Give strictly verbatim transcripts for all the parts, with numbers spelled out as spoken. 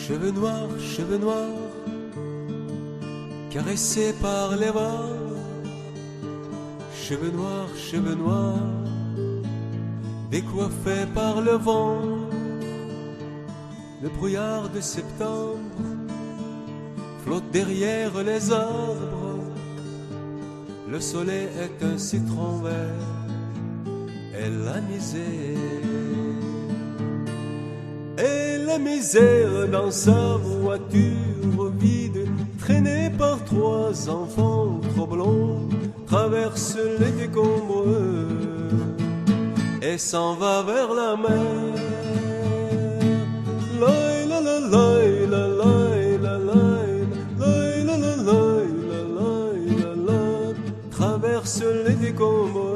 Cheveux noirs, cheveux noirs, caressés par les vagues. Cheveux noirs, cheveux noirs, décoiffés par le vent. Le brouillard de septembre flotte derrière les arbres. Le soleil est un citron vert. Et la misère, et la misère dans sa voiture vide, traînée par trois enfants trop blonds, traverse les décombres et s'en va vers la mer. Laï, la, la, laï, la, laï, la, laï, la, la, laï, la, laï, la, la, traverse les décombres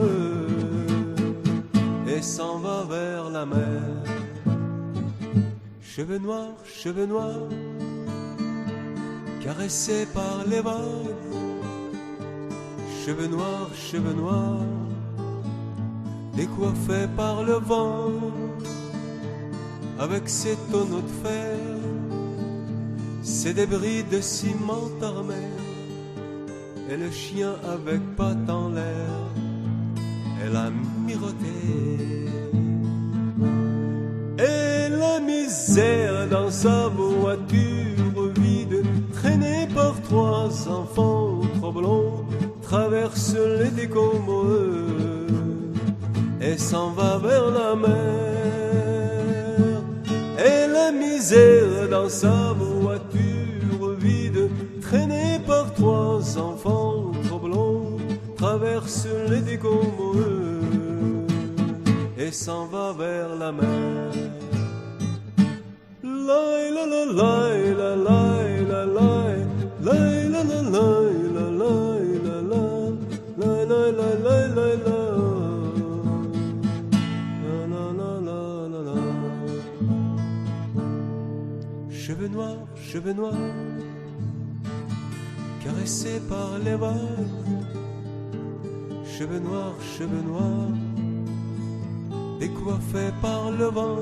et s'en va vers la mer. Cheveux noirs, cheveux noirs, caressés par les vagues. Cheveux noirs, cheveux noirs, décoiffés par le vent. Avec ses tonneaux de fer, ses débris de ciment armé, et le chien avec pattes en l'air, elle a miroté. Et la misère dans sa voiture vide, traînée par trois enfants trop blonds, traverse les décombres et s'en va vers la mer. Et la misère dans sa voiture vide, traînée par trois enfants trop blonds, traverse les décombres et s'en va vers la mer. Laï, la, la, laï, la, laï, la, laï, laï, la, laï, la, laï, la, laï, la, laï, la, laï, la, laï, la, laï, la, laï, la, laï, la. La, la, la, la, la, la. Cheveux noirs, cheveux noirs, caressés par les vagues. Cheveux noirs, cheveux noirs, décoiffés par le vent.